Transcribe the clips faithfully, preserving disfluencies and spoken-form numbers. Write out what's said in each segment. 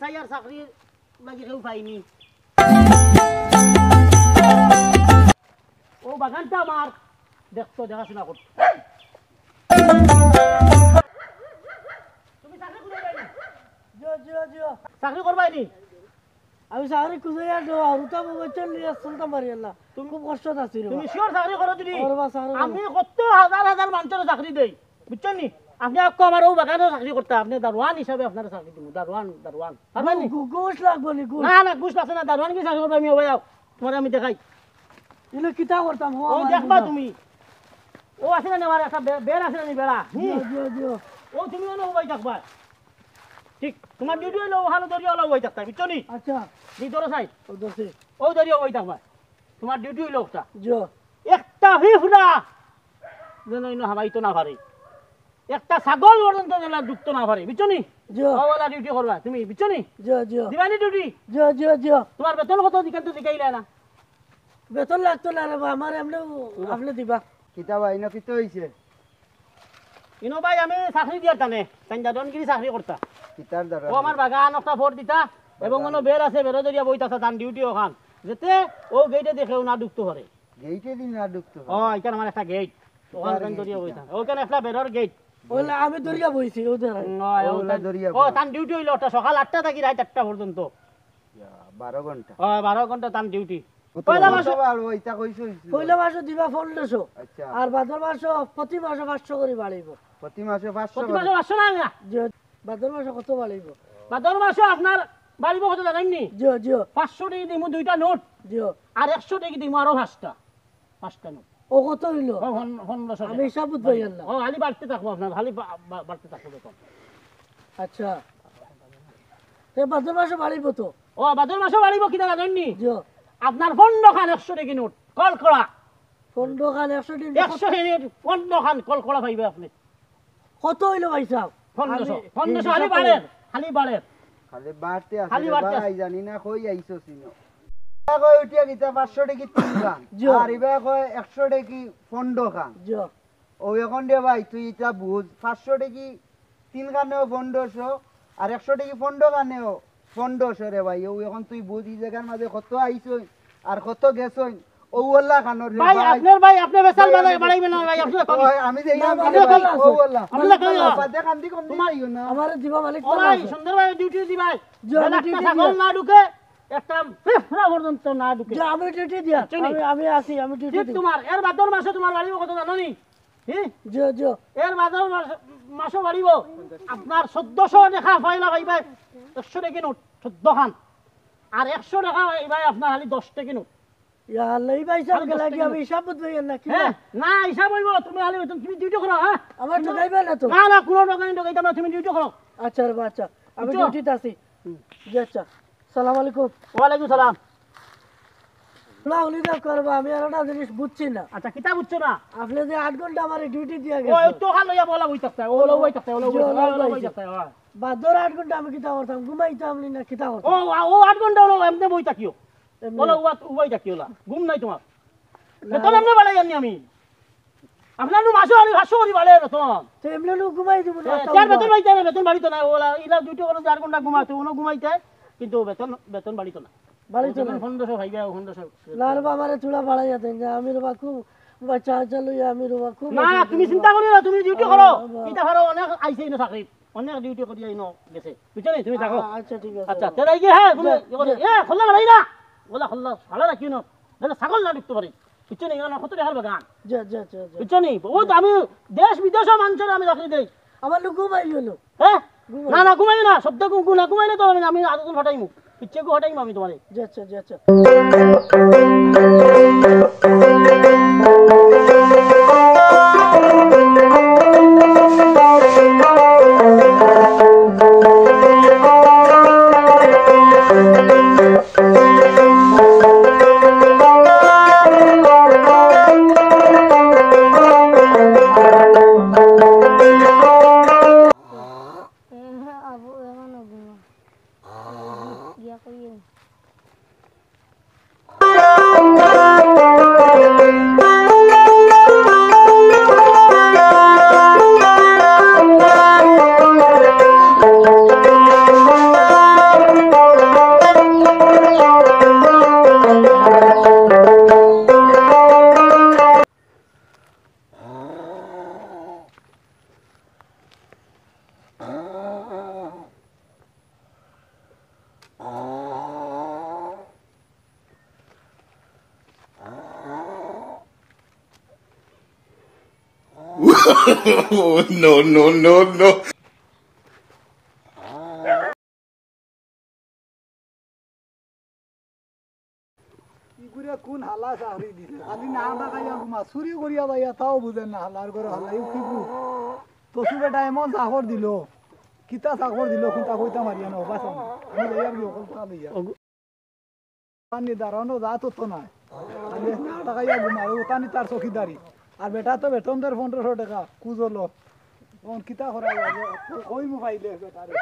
চাইয়ার চাকরির লাগি কেউ পাইনি। ও বাগানটা আমার, দেখতো, দেখাশোনা করতো। তুমি চাকরি করবায়নি? জিও, জিও, জিও। চাকরি করবায়নি? আমি চাকরি খুঁজে আর দেওয়া, হুরুতা মোবাইল নিয়া চলতাম পারি না। তুমি খুব কষ্টত আছি রে তুমি বা। শিওর চাকরি করো যদি? ওরে বা, চাকরি করো। আমি কত হাজার হাজার মানুষরে চাকরি দেই, বুঝছইন নি? আপনে আকো আমার অউ বাগানো চাকরি করতা, আপনে দারোয়ান হিসাবে আপনারে চাকরি দিমু, দারোয়ান, দারোয়ান। পারবা নি? ঘু-, ঘুষ লাগবো নি, ঘুষ? না, না, ঘুষ লাগছে না, দারোয়ান কি চাকরি করবা আমি, অউ ভাই, আও, তুমারে আমি দেখাই। ইনো কিতা করতাম, ও অউ আমার দেখবা বুঝা। তুমি। অউ আছে না নি, আমার একটা বে-, বেড় আছে না নি, বেড়া? হুম। জিও, জিও, জিও। অউ তুমি অনো অউ ভাই দেখবা। ঠিক, তুমার ডিউটি অইলো অখানো ধরিয়া অলা অউ ভাই দেখতা, বুঝছো নি? আচ্ছা। নি ধরো সাইড। অউ ধরছি। অউ ধরিয়া অউ ভাই দেখবা। তুমার ডিউটি অইলো একটা। জিও। একটা ফিফড়া যেন ইনো হামাইতো না পারে। একটা ছাগল পর্যন্ত যেন ঢুকতো না পারে, বুঝছো নি? জিও। অউ অলা ডিউটি করবা তুমি, বুঝছো নি? জিও, জিও। দিবানি ডিউটি? জিও, জিও, জিও। তুমার বেতন কত দিকান তো দেখাইলা না? বেতন লাগতো না রে বা, আমার এমনে আপনে দিবা। কিতা বা, ইনো কিতা অইছে? ইনো ভাই, আমি চাকরি দিয়ার তানে, তাইন দারোয়ানগিরি চাকরি করতা। কিতার দারোয়ান? অউ আমার বাগান একটা ফোর দিতা, এবং বাগান। অনো বেড় আছে, বেড়ো ধরিয়া বই থাকতা, তান ডিউটি অখান। যাতে অউ গেইটে দেখে অউ না ঢুকতো পারে। গেইটে দি না ঢুকতো পারে? অ, ইখান আমার একটা গেইট। অখান কিতার তান গেইট ধরিয়া বই ইটা? থাকতা। অখান একটা বেড়র গেইট। অইলে আমি ধরিয়া বইছি, অউ ধরাই। অউ, অউ, অলা ধরিয়া অউ, বই। তান ডিউটি অইলো একটা সকাল আটটা থাকি রাইত আটটা পর্যন্ত। ইয়া, বারো ঘন্টা। অ, বারো ঘন্টা তান ডিউটি। কত পয়লা কত মাসে বাড়বো, ইটা কইছো, কইছো? পয়লা মাসো দিবা পনেরোশো। আচ্ছা। আর বাদর মাসো, প্রতি মাসো পাঁচশো করি বাড়াইবো। প্রতি মাসে পাঁচশো প্রতি করে? মাসে পাঁচশো না, না। জি, বাদর মাসো কত বাড়াইবো? বাদর মাসো আপনার বাড়াইবো কত জানইন নি? জি, জি। পাঁচশো টেকা দিমু দুইটা নোট। জি। আর একশো টেকা দিমু আরো পাঁচটা। পাঁচটা নোট। অউ কত অইলো? অউ পন-, পনেরোশো আমি টেকা। হিসাব বুঝতে পারি না। অউ খালি বাড়তে থাকবো আপনার, খালি বা-, বা-, বাড়তে থাকবো বেতন। আচ্ছা। তে বাদর মাসো বাড়াইবো তো? অ, বাদর মাসো বাড়াইবো, কিতা জানইন নি? জি। আপনার পনেরো খান একশো টেকা নোট, কলকড়া। পনেরো খান একশো টেকা নোট? একশো টেকা নোট, পনেরো খান কলকড়া পাইবা আপনে। কত অইলো ভাইসাব? পনেরোশো। আমি পনেরোশো খালি বাড়ের, খালি বাড়ের। খালি বাড়তে আছে খালি রে বাড়তে ভাই, আছে। জানি না কই আইছো চিনো। কই উঠিয়া দিতা পাঁচশো টেকা তিন খান। জি। আর ইবা কয় একশো টেকা পনেরো খান। জি। অউ অখন রে ভাই, তুই ইটা বুঝ, পাঁচশো টেকা তিন খানেও পনেরোশো, আর একশো টেকা পনেরো খানেও পনেরোশো রে ভাই। অউ অখন তুই বুঝ, ই জাগার মাঝে কত আইছইন আর কত গেছইন, অউ অলা খানোর রে ভাই, ভাই। আপনার ভাই, আপনে বেসাল বাড়াই-, বাড়াইবেন না ভাই, আপনে কম। ওই, আমি যে না, ইয়া না, কম। অউ অলা। আপনে কম। বাদে কান্দি কম দিও না। আমারে দিবা মালিক ও ভাই, সুন্দর ভাই ডিউটি দি ভাই। জি, আমি ডিউটি দিয়া। ছাগল না ঢুকে, একটা ফিফড়া পর্যন্ত না ঢুকে। জি, আমি ডিউটি দিয়া। বুঝছো নি? আমি, আমি আছি, আমি ডিউটি ঠিক দিয়া। তুমার, এর বাদর মাসো তুমার বাড়িবো কত জানো নি? হি? জি, জি। এর বাদর মাস-, মাসো বাড়িবো। আপনার চৌদ্দশো টেকা পয়লা পাইবা, একশো টেকা নোট, চৌদ্দ খান। আর একশো টেকা পাইবা আপনার খালি দশ টেকা নোট। ইয়া আল্লাহ, ই ভাইসাব খালি গেলা দশ কি টেকা আমি নোট। হিসাব বুঝবো না, কি হ্যাঁ, না? না, হিসাব অইবো, তুমি খালি তুমি ডিউটি করো, হ্যাঁ? আমার তুমি ঠকাইবা না তো? না, না, কুনু ঠকানি ঠকাইতাম না, তুমি ডিউটি করো। আচ্ছা রে বা, আচ্ছা। আমি বুঝছো? ডিউটিত আছি। হুম। জি, আচ্ছা। সালাম আলাইকুম। ওয়ালাইকুম সালাম। না, উনি যা করবা, আমি আর একটা জিনিস বুঝছি না। আচ্ছা, কিতা বুঝছো না? আপনে যে আট ঘন্টা আমারে ডিউটি দিয়া গেছইন। অউ তো খালি অলা বই থাকতা, অলা বই থাকতা, অলা বই থাকতা, অলা বই থাকতা, অয়। বাদর আট ঘন্টা আমি কিতা করতাম? ঘুমাইতাম নি না কিতা করতাম? অউ, অউ আট ঘন্টা অলা এমনে বই থাকিও। এমনে। অলা উবা-, উবাই থাকিও অলা। ঘুম নাই তুমার। না। বেতন এমনে বাড়াইয়ার নি আমি। আপনার নু মাসো আমি পাঁচশো করি বাড়ে বেতন। তো এমনে নু ঘুমাই দিমু না, এ, তাও তার বেতন ঘুমাই। বাড়িতো না, বেতন বাড়িতো না, অলা ইলা ডিউটি করো যে আট ঘন্টা ঘুমাতে, অনো ঘুমাইতে, কিন্তু বেতন, বেতন বাড়িতো না। বাড়িতো না। পনেরোশো পাইবা, পনেরোশো। না রে বা, আমারে থুড়া বাড়াইয়া দেইন যে, আমি রে বা খুব বাচ্চা কাচ্চা লইয়া আমি রে বা খুব না, অসুবিধা তুমি রে বা। চিন্তা করিও না, তুমি ডিউটি করো। বাবা। কিতা পারো, অনেক আইছে ইনো চাকরি, অনেক ডিউটি করিয়া ইনো গেছে, বুঝছো নি? তুমি থাকো। আ-, আচ্ছা, ঠিক আছে। আচ্ছা, তে যাই গি, হ্যাঁ, তুমি যা, ইয়ে করো। যা। এ, খোলা বাড়াই না, খোলা, খোলা, ভালা রাখিও না, তাইলে ছাগল না ঢুকতে পারে। বুঝছো নি? ইখানো কত টেকার বাগান। যা, যা, যা, যা। বুঝছো নি? অউ তো আমি দেশ বিদেশো মানষরে আমি চাকরি দেই। আমার লোক ঘুমাই গেল। হ্যাঁ? ঘুমাই। না, না, ঘুমাইও না। শব্দ ঘু-, ঘু-, না ঘুমাইলে তো আমি, আমি আরেকজন ফাটাইমু। পিচ্চি গু ফাটাইমু আমি তুমারে। যা, যা, যা, যা। এ, আবু, এখানে ঘুমা। গিয়া কইয়ে। Oh, no, no, no, no. ইগুরে কুন হালা চাকরি দিছে? খালি না না খাইয়া ঘুমা, চুরি করিয়া যাইয়া তাও বুঝের না, হালার ঘরর হালা। ইউ কি গু? তসু বেটা এমন চাকর দিল, কিতা চাকর দিল, কুনটা কইতাম পারিয়ার না, বাস আমি। আমি যাইয়ার কি অকল তা লইয়া। অগু- পানি দাঁড়ানো যা তো তো নাই। খালি না টাকাইয়া ঘুমার, ও তানি তার চকিদারি। আর বেটা তো বেতন দের পনেরোশো টাকা, কুজলো। অখন কিতা করা যায়? কই মোবাইলে বেটারে?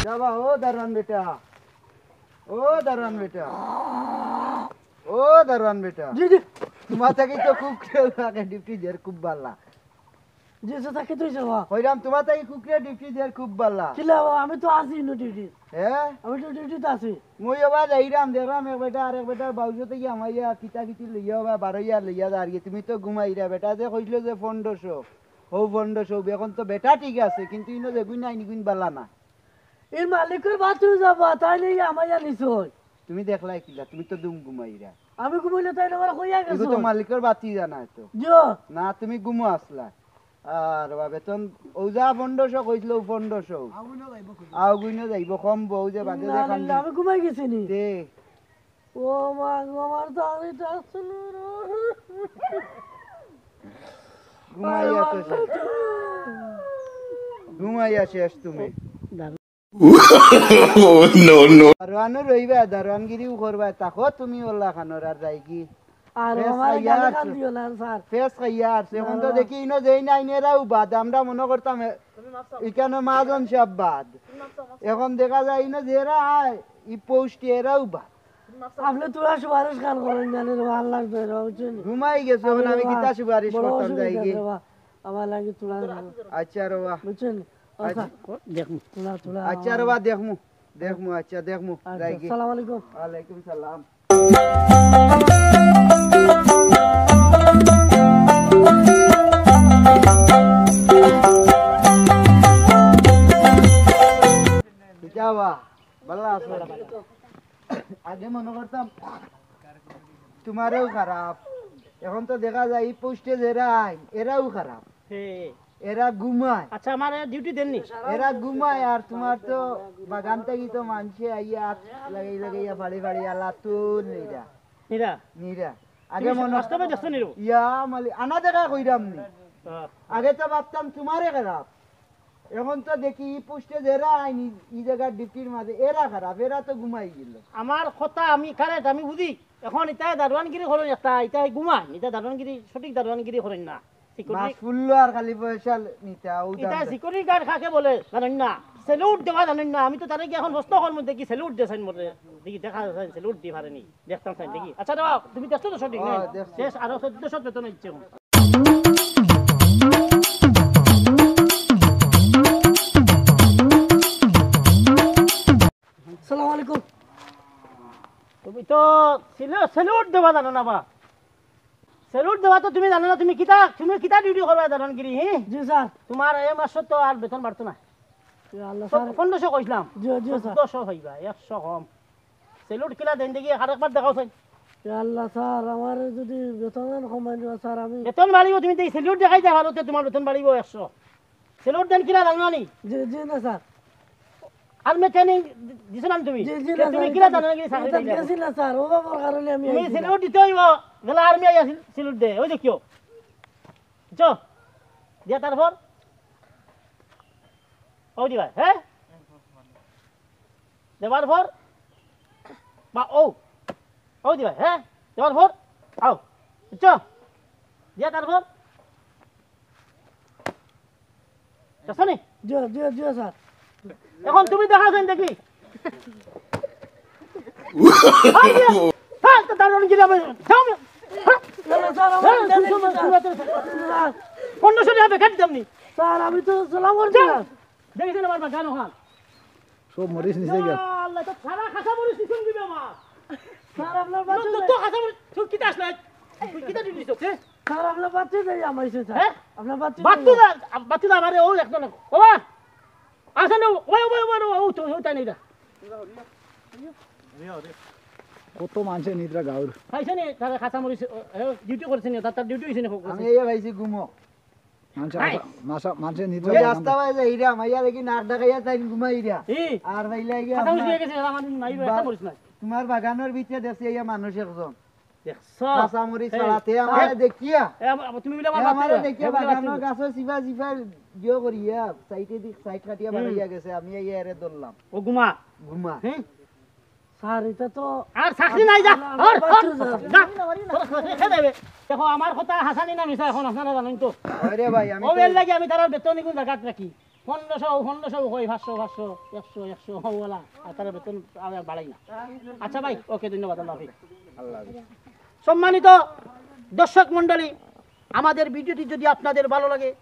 যাবা, ও দারোয়ান বেটা, ও দারোয়ান বেটা, ও দারোয়ান বেটা। জি, জি। তোমার থাকি তো খুব কেউ লাগে, ডিউটি দের খুব বালা। জি, চাচা, কিতা অইছে বা? কইরাম, তোমার তাই কুকুরে ডিউটি দের খুব বালা। কিলা বা, আমি তো আছি ইনো ডিউটি। হ্যাঁ? আমি তো ডিউটিত আছি। মুই এবার যাইরাম, দেখরাম এক বেটা আর এক বেটার বাউজতে গিয়া আমার ইয়া কিতা কিতি লইয়া বা বারো ইয়া লইয়া যার গিয়ে। তুমি তো ঘুমাইরা, বেটা যে কইছিল যে পনেরোশো, হো পনেরোশো, এখন তো বেটা ঠিক আছে, কিন্তু ইনো যে গুণ নাই, নিগুণ বালা না। এর মালিকর বাতিও যাবা, তাই লইয়া আমার ইয়া নিছ। তুমি দেখলাই কিলা, তুমি তো দুম ঘুমাইরা। আমি ঘুমাইলে তাই আমার কইয়া গেছো। এগু তো মালিকর বাতি জানা তো। জিও। না, তুমি ঘুমো আসলা। আর বা বেতন ও যা পনেরোশো কইছিল, ও পনেরোশো। আগুইনো যাইব খুব। আগুইনো যাইব, কম বউ যে বাদে না, দেখান না, দি। আমি ঘুমাই গেছি নি। দে। ও মা গো, আমার তো আমি তো আসলে ঘুমাইয়া তো শেষ। ঘুমাইয়া শেষ তুমি। Oh, no, no. দারোয়ানও রইবা, দারোয়ানগিরিও করবা, তাকো তুমি ওলা খানোর আর যাইগি। আর ফেস আমার খাইয়া গালি আছে। গাল দিও না, স্যার। ফেস খাইয়া আছে। এখন তো না। দেখি ইনো যেই নাই, এরাও বাদ। আমরা মনে করতাম এ-, ইকানো মাজন সাব বাদ। এখন দেখা যায় ইনো যেরা আয়, ই পোস্টে এরাও বাদ। আপনি তোরা সুপারিশ খান করেন জানেন, আল্লাহর দয়া, বুঝছেন? ঘুমাই গেছে, এখন আমি কিতা সুপারিশ করতাম যাইগি? আমার লাগে তোরা আচ্ছা রে বা। বুঝছেন? আচ্ছা। ও, দেখমু। তোরা, তোরা আচ্ছা রে বা, দেখমু। দেখমু, আচ্ছা, দেখমু। আচ্ছা, যাইগি। আসসালামু আলাইকুম। ওয়ালাইকুম সালাম। কিতা বা, ভালা আছো? আগে মনে করতাম তোমারেও খারাপ, এখন তো দেখা যায় ই পোস্টে যেরা আইন, এরাও খারাপ। হে। এরা ঘুমায়। আচ্ছা, আমার ডিউটি দেননি? এরা ঘুমায়, আর তোমার তো বাগান থাকি তো মানষে আইয়া আত লাগাই লাগাইয়া ফাড়ি ফাড়ি আলা তো নিরা। নিরা? নিরা। আগে তুমি মনে বাস্তবে দেখছো নিরু? ইয়া মালি, আনা দেখা কইরাম নি। হ্যাঁ। আগে তো ভাবতাম তোমারে খারাপ, এখন তো দেখি ই পোস্টে যেরা আইন ই, ই জাগার ডিউটির মাঝে এরা খারাপ, এরা তো ঘুমাই গেল। আমার কথা আমি কারেক্ট, আমি বুঝি। এখন ইতায় দারোয়ানগিরি করেন একটা, ইতায় ঘুমায়, ইতায় দারোয়ানগিরি, সঠিক দারোয়ানগিরি করেন না। সিকিউরিটি মাস ফুললো আর খালি পয়সা নিতা, ও ইতায় দাম সিকিউরিটি গার্ড কাকে বলে জানেন না, স্যালুট দেওয়া জানেন না। আমি তো তারে কি এখন প্রশ্ন করমু দেখি স্যালুট দেছেন মরে, দেখি দেখা যাচ্ছে স্যালুট দি পারেনি, দেখতাম চাই দেখি। আচ্ছা দাও, তুমি দেখছো তো সঠিক ও, নাই? দেখছি। শেষ আরো চোদ্দশো বেতন হচ্ছে এখন। আসসালামু আলাইকুম। তুমি তো স্যালু-, স্যালুট দেওয়া জানো না বা? স্যালুট দেওয়া তো তুমি জানো না, তুমি কিতা, তুমি কিতা ডিউটি করবা দারোয়ানগিরি, হি? জি স্যার। তোমার এই মাসে তো আর বেতন বাড়তো না। ইয়া আল্লাহ প-, স্যার। পনেরোশো কইছিলাম। জি, জি স্যার। চোদ্দশো হইবা, একশো কম। স্যালুট কিলা দেন দেখি, আরেকবার দেখাও চাই। ইয়া আল্লাহ স্যার, আমার যদি বেতন কমাই দিবা স্যার, আমি বেতন বাড়িব, তুমি তো এই স্যালুট দেখাই যাও, আর ওতে তোমার বেতন বাড়িব একশো। স্যালুট দেন কিলা জানো নি? জি, জি না স্যার। আর্মি ট্রেনিং দিছো না তুমি? জি, জি না তুমি স্যার, কিলা এটা জানো না কি চাকরি এটা দিলে? গেছি না স্যার, অভাবর কারণে আমি তুমি আইছি না। স্যালুট দিতে হইব, গেলে আর্মি আইয়া স্যাল-, স্যালুট দে, ওই দেখিও। বুঝছো? দিয়া তারপর? ওই দিবা, হ্যাঁ? দেওয়ার পর? বা ও, ও দিবা, হ্যাঁ? দেওয়ার পর? আও। বুঝছো? দিয়া তারপর? দেখছো নি? জি, জি, জি, স্যার। এখন তুমি দেখা যান দেখি। আরে, হ্যাঁ, তো দারুণ গিরা ভাই। যাও মি-, হ্যাঁ। না, না, স্যার, আমার হ্যাঁ, জানেন দুশো কি, স্যার? দুশো, দুশো। পনেরোশো টাকা বেকার দাম নি। স্যার, আমি তো সালাম করছি, যাও। স্যার। দেখেছেন আমার বাগান ওখান। সব মরিচ নিচে গেল। ইয়া আল্লাহ, তো সারা খাসা মরিচ নিচে দিবে আমার। স্যার, আপনার বাচ্চা তো, তো খাসা মরিচ, তুই কিতা আসলে? তুই কিতা ডিউটি দিছস, হে? স্যার, আপনার বাচ্চা যাই আমাইছে স্যার। হ্যাঁ? আপনার বাচ্চা বাত্তু না, বাত্তু না, আমারে ও একজন। ও বা! আসলে, ওই, ওই, ওই, ওই, ও তো, ও তাই নাই না। কত মানষে নিদ্রা গাউর। পাইছে নি, তার কাঁচা মরিচ, ডিউটি করছে নি, তার, তার ডিউটি হইছে নি, হোক। আমি এই পাইছি ঘুমো। মানষে নাই। আসা- মাসা- মানষে নিদ্রা ওই গাউর। রাস্তা রাস্তা বাইরে ইরা মাইয়া দেখি নাক ডাকাইয়া তাইন ঘুমাইরা। এই, আর ভাইলা কাঁচা মরিচ গিয়া নিয়ে গেছে, আমার নাই, একটা মরিচ নাই। তোমার বাগানোর ভিতরে দেখছি ইয়া মানুষ একজন। দেখছ? কাঁচা মরিচ এই, ছাড়াতে এই, আমারে দেখিয়া। এ, আম-, তুমি মিলে আমার আমারে বাতিল। দেখিয়া এ, মিলে বাগানোর বাতিল। গাছও চিবা চিবা ইয়ে করিয়া সাইডে দিক সাইড কাটিয়া হুম। বাড়াইয়া গেছে। আমি এই এরে ধরলাম। ও ঘুমা। ঘুমা। হ্যাঁ? স্যার, এটা তো আর চাকরি নাই, যা। আমার হর, হর, বাচ্চা যা। যা। তোরা খেয়ে দেবে। দেখো, আমার কথা হাসানি না মিছা, এখন আপনারা জানেন তো। আরে ভাই, আমি ও বেল লাগি আমি তার বেতন নিগুন জাগাত রাখি। পনেরোশো, পনেরোশো কই, পাঁচশো, পাঁচশো, একশো, একশো, ওলা। আর তার বেতন আমি আর বাড়াই না। আচ্ছা ভাই, ওকে, ধন্যবাদ, আল্লাহ হাফিজ। আল্লাহ হাফিজ। সম্মানিত দর্শক মণ্ডলী, আমাদের ভিডিওটি যদি আপনাদের ভালো লাগে,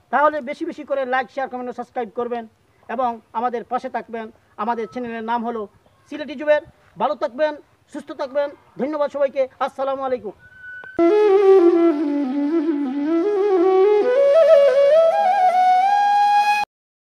তাহলে বেশি বেশি করে লাইক, শেয়ার, কমেন্ট ও সাবস্ক্রাইব করবেন এবং আমাদের পাশে থাকবেন। আমাদের চ্যানেলের নাম হলো সিলেটি জুবের। ভালো থাকবেন, সুস্থ থাকবেন। ধন্যবাদ সবাইকে। আসসালামু আলাইকুম।